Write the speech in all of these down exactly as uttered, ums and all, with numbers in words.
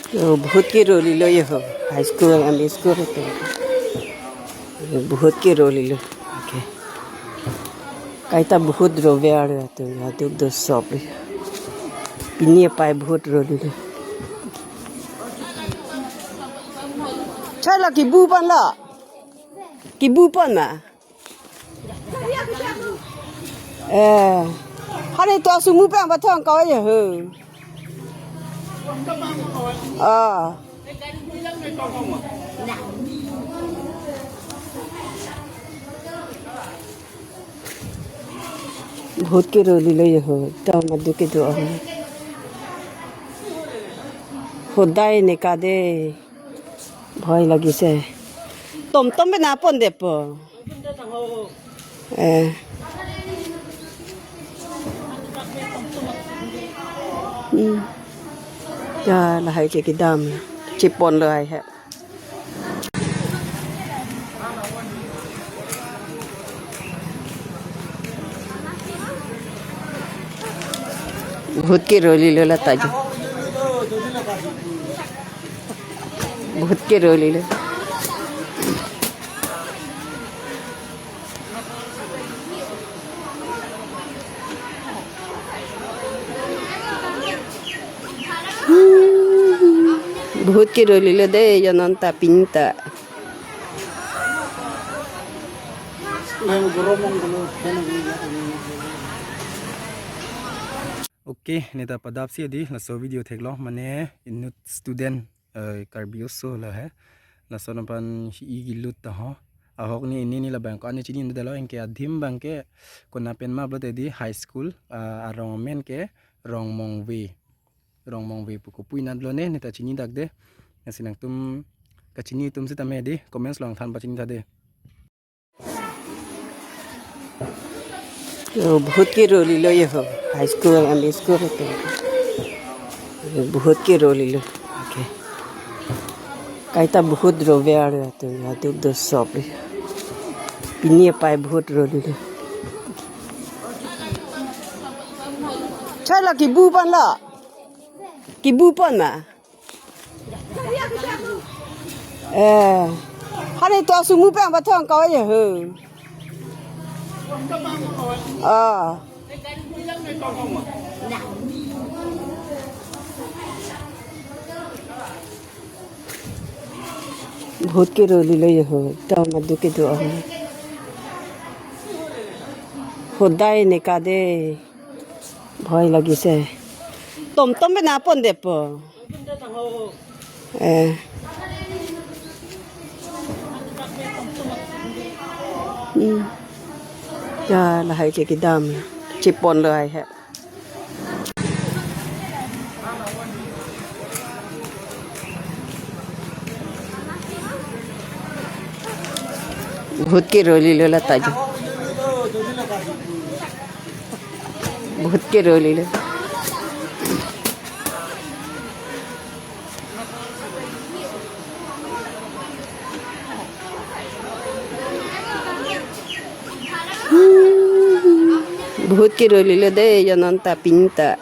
To bahut ke roli lo yeho, high school, M E school to. Bahut ke roli lo. Okay. Kaita bahut rove aro to, aduk do sop le. Pini apai bahut roli lo. Chala kibu pan la. Kibu pan ma. Eh, hari to sumu pang pathang kau ya he. Ah. Bahut ke roli lo yeho, ta madu ke do. Hodai ne ka de. Bhoi lagise. Tom tom pe na pon depo. Eh. Hmm. Ya, lahai ke kedam. Chepon lo hai he. Bahut ke roli lo lata jo. Bahut ke roli lo. Bahut ke roli lo de, jonon ta pinta. Okay, neta padap si adi, laso video theklong, mane inut student, eh, Karbi oso lo he. Laso napan hi i gilut ta ho. Ahok ni ini ni labang ko ani chini nda lo, anke adim bang ke kona pen ma blote di high school, ah, arong amen ke Rongmongve. Rongmongve pu kopui nat lo ne, neta chini dak de. Nasi nangtum kachini atum sitame di comments along than pachini tha de. To bahut ke roli lo yeho, high school, M E school to. Bahut ke roli lo. Okay. Kaita bahut rove aro to, aduk do sop le. Pini apai bahut roli lo. Chala kibu pan la. Kibu pan ma. Eh, hari to sumu pang pathang kau ya he. Ah. Bahut ke roli lo yeho, ta madu ke do. Hodai ne ka de. Bhoi lagise. Tom tom pe na pon depo. Eh. Hmm. Ya, lahai ke kedam. Chepon lo hai he. Bahut ke roli lo lata jo. Bahut ke roli lo. Bahut ke roli lo de, jonon ta pinta.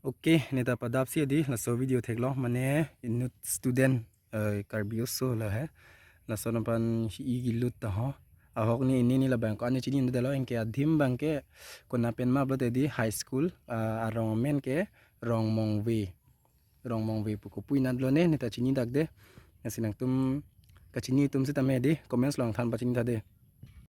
Okay, neta padap si adi, laso video theklong, mane inut student, eh, Karbi oso lo he. Laso napan hi i gilut ta ho. Ahok ni ini ni labang ko ani chini nda lo, anke adim bang ke kona pen ma blote di high school, ah, arong amen ke Rongmongve. Rongmongve pu kopui nat lo ne, neta chini dak de. Nasi nangtum kachini atum sitame di comments along than pachini tha de.